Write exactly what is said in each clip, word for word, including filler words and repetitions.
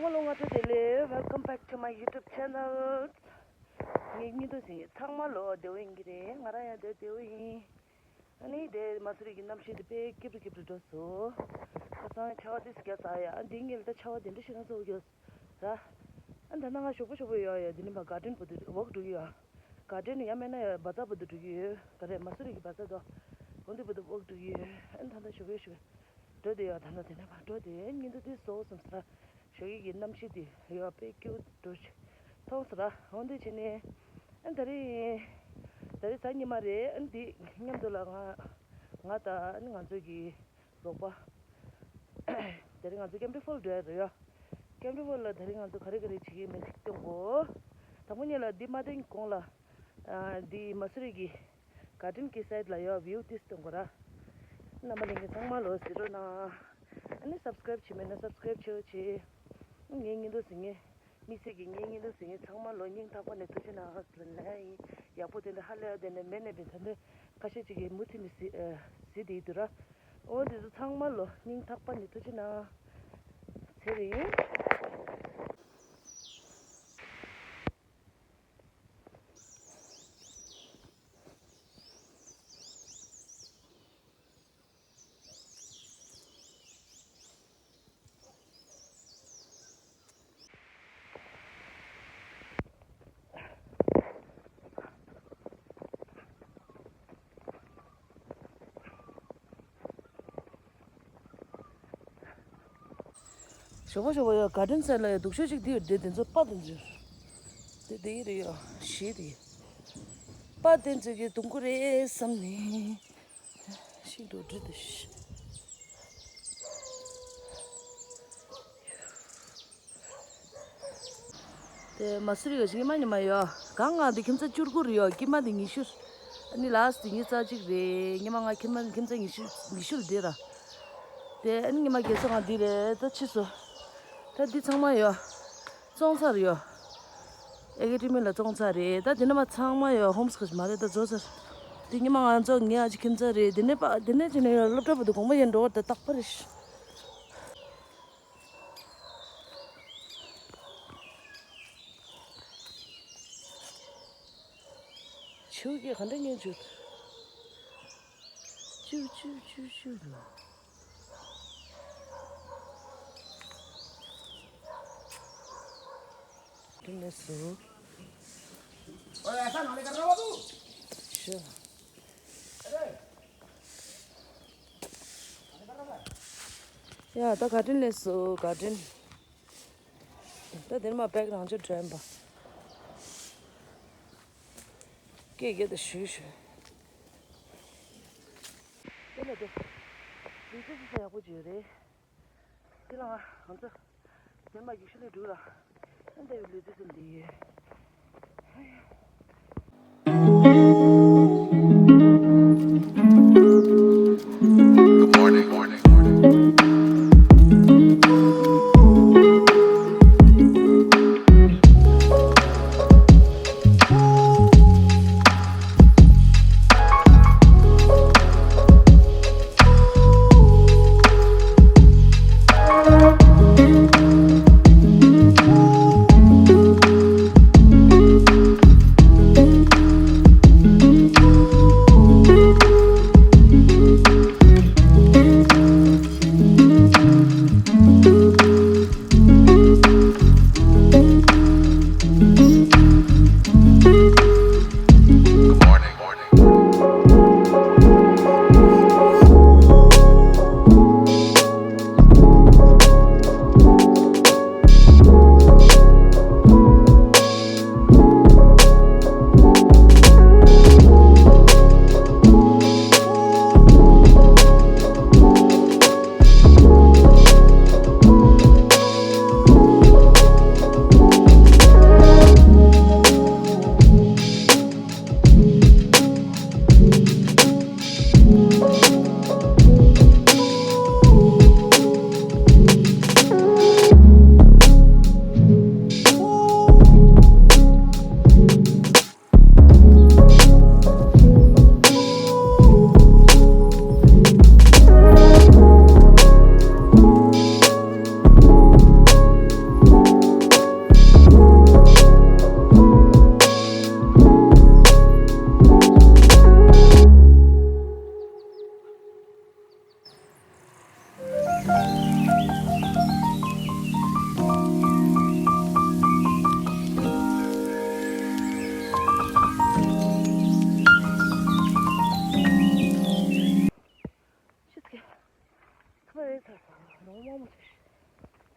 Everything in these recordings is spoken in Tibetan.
ཚང་མ་ལོ་སྔ་དྲོ་བདེ་ལེགས། Welcome back to my YouTube channel. ངའི་བརྙན་ཐུང་གཟིགས་མཁན་ཚང་མ་ལོ་བདེ་པོ་ཡིན་གྱི་རེད། ང་རང་ཡང་བདེ་བདེ་པོ་ཡིན། ཨ་ནི་དེ་མ་སུ་རི་གི་གནམ་གཤིས་དེ་དཔེ་སྐྱིད་པོ་སྐྱིད་པོ་འགྲོ་སོང་། ཁ་སང་ཆར་པ་ཏོག་ཙམ་བརྒྱབ་ཚར་ཡ། ཨ་འདི་ངེད་ལ་ད་ཆར་པ་དེ་འདྲ་ཞིག་རང་ཚོ་བརྒྱབ་ར། ཨ་ད་ནང་ང་ཞོགས་པ་ཞོགས་པ་ཡོད་ཡ། དེ་ནས་མ་གར་ཌེན་བར་དུ་ཝོག་འགྲོ་གི་ཡ། གར་ཌེན་ཡ་མེད་ན་ཡ་བ་ཛར་བར་དུ་འགྲོ་གི་ཡོད། ག་རེ་མ་སུ་རི་གི་བ་ཛར་དོ། འོ་འདི་བར་དུ་ཝོག་འགྲོ་གི་ཡོད། ཨ་ད་ད་ཞོགས་པ་ཞོགས་པ་འགྲོ་དེ་ཡ། ད་ད་དེ་ནས་མ་འགྲོ་དེ་བརྙན་ཐུང་དེ་བཟོ་སོང་ཟེར་ར། ཞོགས་ཀྱི་གནམ་གཤིས་དེ་ཡོད་དཔེ་སྐྱིད་པོ་འདུག་མཐོང་སོང་ར། འོ་འདི་བྱས་ནས་ཨ་ད་རེས་ད་རེས་གཟའ་ཉི་མ་རེད། ཨ་འདི་མཉམ་དུ་ལ་ང་ང་དང་ཨ་ནི་ང་ཚོ་གི་རོགས་པ་ད་རེས་ང་ཚོ་ཀེམ་ཌི་ཕོལ་འགྲོ་ཡ་རེད་ཡ། ཀེམ་ཌི་ཕོལ་ལ་ད་རེས་ང་ཚོ་ག་རེ་ག་རེ་བྱེད་ཀྱི་མིན་འདི་སྟོན་གོ། དང་པོ་ཉིད་ལ་འདི་མ་སྟོན་གོང་ལ་ཨ་འདི་མ་སུ་རི་གི་གར་ཌེན་གྱི་སའིཌ་ལ་ཡོད་བིའུ་ཏིས་སྟོན་གོ་ར། རྣམ་པ་ལྷན་རྒྱས་ཚང་མ་ལོ་གཟིགས་རོགས་གནང་། ཨ་ནི་སབ་སི་ཀ་རེབ་བྱས་མེད་ན་སབ་སི་ཀ་རེབ་བྱེད་རོགས་བྱེད། ངའི་བརྙན་ཐུང་གཟིགས་མཁན། དམིགས་བསལ་གྱི་ངའི་བརྙན་ཐུང་གཟིགས་མཁན་ཚང་མ་ལོ་སྙིང་ཐག་པ་ནས་ཐུགས་རྗེ་གནང་ཟེར་ལན་ཡིན། ཡག་པོ་དེ་འདྲ་ཧ་ལས་པ་དེ་འདྲ་མེད་ནས་པའི་ད་འདི་ཁ་ཤས་ཅིག་གིས་མུ་མཐུད་ནས་གཟིགས་ཨ་གཟིགས་བསྡད་ཡོད་དུས་ར། འོ་འདི་ཚོ་ཚང་མ་ལོ་སྙིང་ཐག་པ་ནས་ཐུགས་རྗེ་གནང་ཟེར་ཡིན། ཞོགས་པ་ཞོགས་པ་ཡ་གར་ཌེན་སའིཌ་ལ་ཡ་སྡུག་ཤོས་ཅིག་འདི་ཡོད་དེ། དེ་ཚོ་པ་དེ་ཚོ་དེ་དེ་ཡི་རེད་ཡ། ཞེས་དེ་པ་དེ་ཚོ་གི་སྡུག་གུ་རེད་བསམ་ནས་ཤིང་འགྲོ་འདྲི་དུ་ཤི། དེ་མ་སུ་རི་ག་ཞིག་ཉི་མ་ཉི་མ་ཡོད། གང་ང་འདི་ཁྱིམ་ཚང་བཅུ་དགུ་རེད་ཡོད། དཀྱིལ་མ་འདི་ཉི་ཤུ། ཨ་ནི་ལ་སི་ཊི་ཉི་ཤུ་རྩ་གཅིག་རེད། ཉི་མ་ང་ཁྱིམ་མ་ཁྱིམ་ཚང་ཉི་ཤུ་ཉི་ཤུ་ལ་བསྡད་ར། དེ་ཨ་ནི་ཉི་མ་བརྒྱད་ཙམ་ང་འདི་རེད། ད་ཕྱིས་སོ། ད་འདི་ཚང་མ་ཡོད། བཙོང་ཚར་ཡོད། ཨེ་ཀེ་ཏྲི་མི་ལ་བཙོང་ཚར་རེད། ད་དེ་ནས་མ་ཚང་མ་ཡོད། ཧོམ་སི་ཀ་ཞིག་མ་རེད། ད་བཟོ་ཚར། དེ་ཉི་མ་ང་ཚོ་ངའི་ཨ་ཅེ་ཁྱིམ་ཚང་རེད། དེ་ནས་པ་དེ་ནས་ཅི་ནས་ཡོད། སློབ་གྲྭ་བར་དུ་དགོངས་པ་ཡན་འགྲོ་བར་ད་རྟག་པར་རེད། ཆུ་གི་ག་འདྲ་ཉན་བཅུག་ཅུ་ཅུ་ཅུ་ཅུ་ལ། དེ་ནས་སུ། ཤ། ཡ་ད་གར་ཌེན་ལས་སུ་གར་ཌེན། ད་དེར་མ་བེག་རང་ཆུ་དྲན་པ། སྐད་སྐད་དུ་ཞུ་ཞུ། དེ་ལ་དེ། ལུས་རྩལ་ཞིག་ཡག་པོ་བྱོས་རེད། དེ་ལ་ང་ང་ཚོ་དེར་མ་ཡུལ་ཤུལ་ལས་འགྲོ་ལ། ཨ་འདི་ཡི་ལུས་རྩལ་ཟིན་འདི་ཡོད།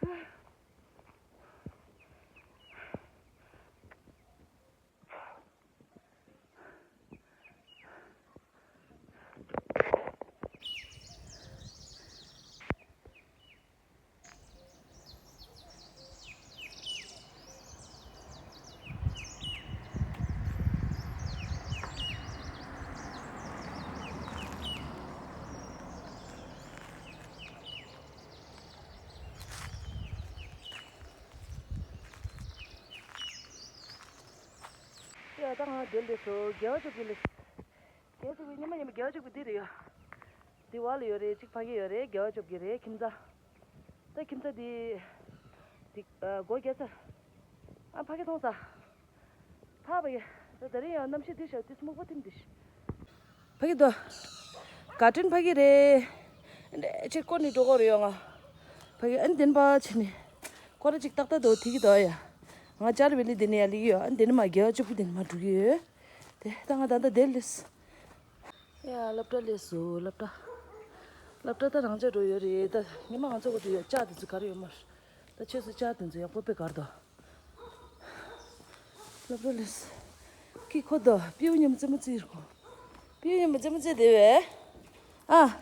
ཡ་ད་ང་དེ་ལས་སོ་རྒྱལ་བ་ཅོག་གི་ལས། རྒྱལ་བ་ཅོག་གི་ཉི་མ་ཉི་མ་རྒྱལ་བ་ཅོག་གི་འདི་རེད་ཡ། འདི་བ་ལ་ཡོད་རེད། གཅིག་ཕ་གི་ཡོད་རེད། རྒྱལ་བ་ཅོག་གི་རེད། ཁྱིམ་ཚང་། ད་ཁྱིམ་ཚང་འདི། འདི་ཨ་སྒོ་རྒྱག་ཚར། ཨ་ཕ་གི་མཐོང་ས། ཕ་ཕ་གི། ད་ད་རིང་ཡང་གནམ་གཤིས་འདི་ཤར་འདི་སྨུག་པ་ཐིམ་འདི་ཤི། ཕ་གི་དོ། དགའ་སྤྲིན་ཕ་གི་རེད། འདྲེ་ཆེ་ཀོ་ནི་འགྲོ་གོ་རེ་ཡོང་ང་། ཕ་གི་ཨན་དེན་པ་ཆེ་ནི། ཀོ་ར་ཅིག་ཏག་ཏག་དོ་ཐིག་གི་དོ་ཡ། ང་ཅར་བེ་ལི་དེ་ནི་ཡ་ལི་གི་ཡོ། ཨན་དེ་ནི་མ་རྒྱལ་བ་ཅོག་པུ་དེ་ནི་མ་འགྲོ་གི་ཡོད། དེ་ད་ང་ད་ད་དེ་ལིས། ཡ་སློབ་གྲྭ་ལས་སུ་སློབ་གྲྭ། སློབ་གྲྭ་ད་རང་ཅག་འགྲོ་ཡོད་རེད་ད། ཉི་མ་ང་ཚོ་གོ་དུ་ཡོད་ལྕགས་དེ་ཚོ་ག་རེ་ཡོད་མ་རེད། ད་ཆོས་སུ་ལྕགས་དེ་ཚོ་ཡག་པོ་དཔེ་གར་དོ། སློབ་གྲྭ་ལས་སུ། ཀི་ཁོ་དོ་པིའུ་ཉམས་རྩེད་མོ་རྩེ་རུ་གོ། པིའུ་ཉམས་རྩེད་མོ་རྩེ་དེ་བས། ཨ།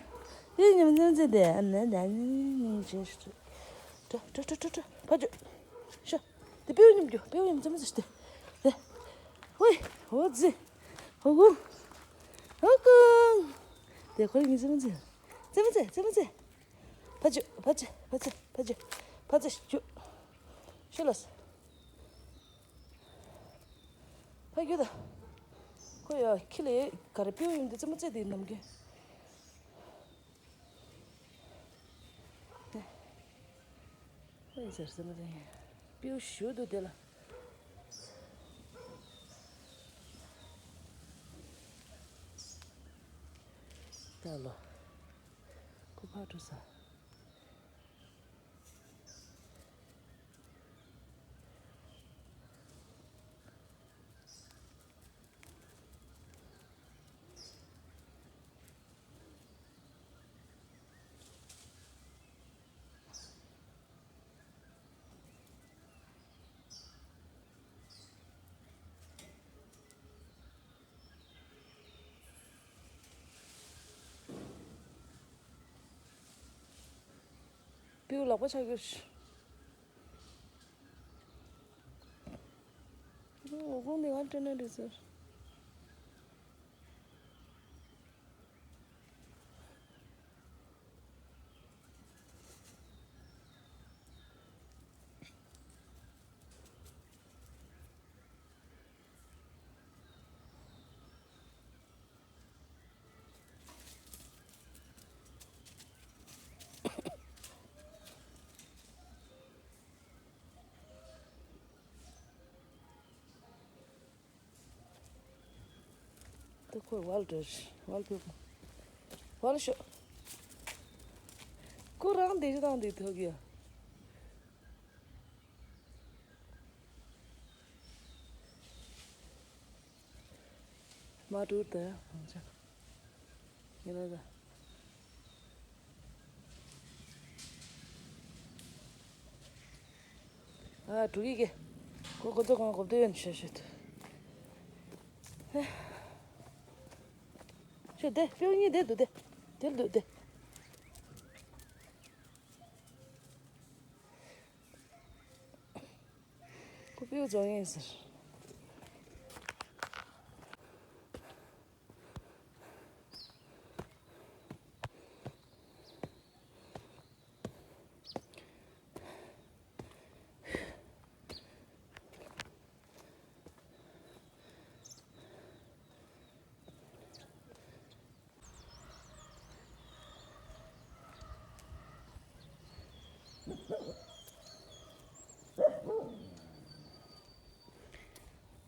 པིའུ་ཉམས་རྩེད་མོ་རྩེ་དེ་ཨ་ན་ན་ནི་ནི་ཅེ་ཤུ། ཏྲ་ཏྲ་ཏྲ་ཏྲ་ཏྲ་ཕ་ཇོ། ཤ། དེ་པིའུ་ཉམས་རྒྱུ་པིའུ་ཉམས་རྩེད་མོ་རྩེ་དེ། དེ། ཧུའི། ཧོ་ཙི། ཧོ་གུ། ཧོ་ཀུང་། དེ་ཁོ་རང་གཉིས་རྩེད་མོ་རྩེ། རྩེད་མོ་རྩེ་རྩེད་མོ་རྩེ། ཕ་ཇོ་ཕ་ཇོ་ཕ་ཇོ་ཕ་ཇོ་ཕ་ཇོ་ཞུ། ཤུ་ལ་སོ། ཕ་རྒྱུད་དང་། ཁོ་ཡ་ཁྱི་ལ་ཡ་ག་རེ་པིའུ་ཡིན་འདི་རྩེད་མོ་རྩེ་དེ་ནམ་རྒྱུན། ཨེ་ཟེར་རྩེད་མོ་རྩེ་ཡིན། པིའུ་ཞུ་འདུག་དེ་ལ། ད་ལོ། ཁོ་ཕར་འགྲོ་ས། པིའུ་ལག་པ་ཆག་གི་རེད། འོ་ཁོང་འདི་ག་སྤྲད་ན་འགྲིག་ཟེར། ད་ཁོས་ཝལ་འདྲ་ཝལ་ཕེབས། ཝལ་ཤོག་ཁོ་རང་འདི་ཞིག་དང་འདི་ཐོག་གི་ཡ། མ་དྲུག་དེ་བང་ཆ། ངེད་ལ་ད། ཨ་དྲུག་གི་གེ། ཁོ་ཁོ་ཚོ་གང་གོ་བདེ་ཡོད་ཤེས་ཤེས་ཐུ། ཤེས་དེ་ཕྱོགས་གཉིས་དེ་འདུག་དེ། དེར་འདུག་དེ། ཁོ་པིའུ་རྫོང་ཡིན་ཟེར།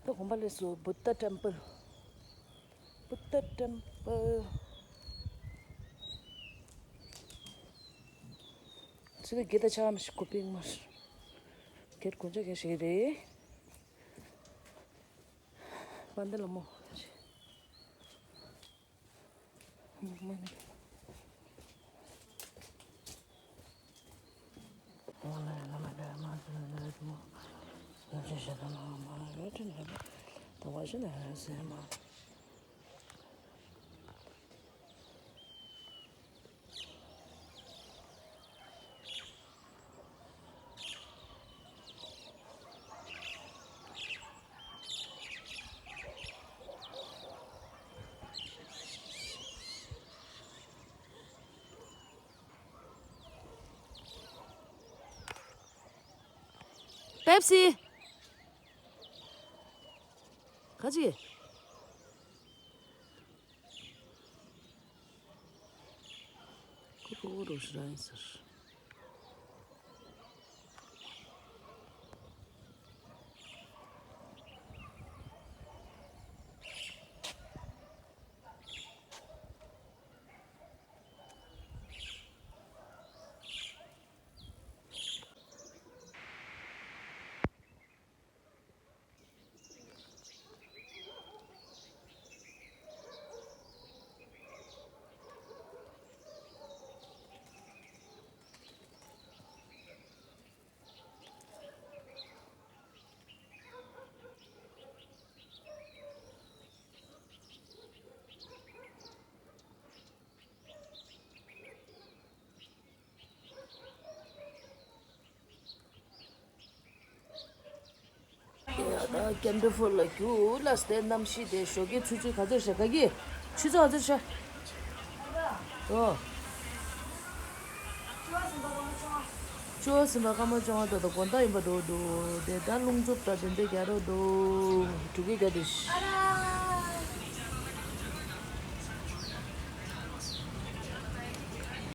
ད་དགོན་པ་ལས་སུ་བུདྡྷ་ཊེམ་པལ། བུདྡྷ་ཊེམ་པལ། ཚུལ་དགེ་ད་ཆ་མ་ཞིག་གོ་པིང་མར། གེར་དགོན་ཆ་གེ་ཞིག་རེད། པན་དེ་ལ་མོ། མོ་ནི། Pepsi. ག་ཅི། ཁོ་ཁོ་བོ་རོ་ཤི་ར་ཡིན་ཟེར། ཡ་ད་ཀེམ་ཌི་ཕུལ་ལ་རྒྱུགས་ལ་སྟེ། གནམ་གཤིས་དེ་ཞོགས་ཀའི་ཆུ་ཚོད་ག་ཚོད་ཤག་ག་གི། ཆུ་ཚོད་ག་ཚོད་ཤག་ཨོ། བཅུ་པ་ཟིན་པ་སྐར་མ་བཅོ་ལྔ་ད་ལྟ་དགོང་དག་ཡིན་པ་འདུག་འདུག་དེ་ད་རླུང་འཚུབ་ད་དེ་འདྲ་རྒྱག་རོགས་འདུག་དྲུག་གི་ག་དུ།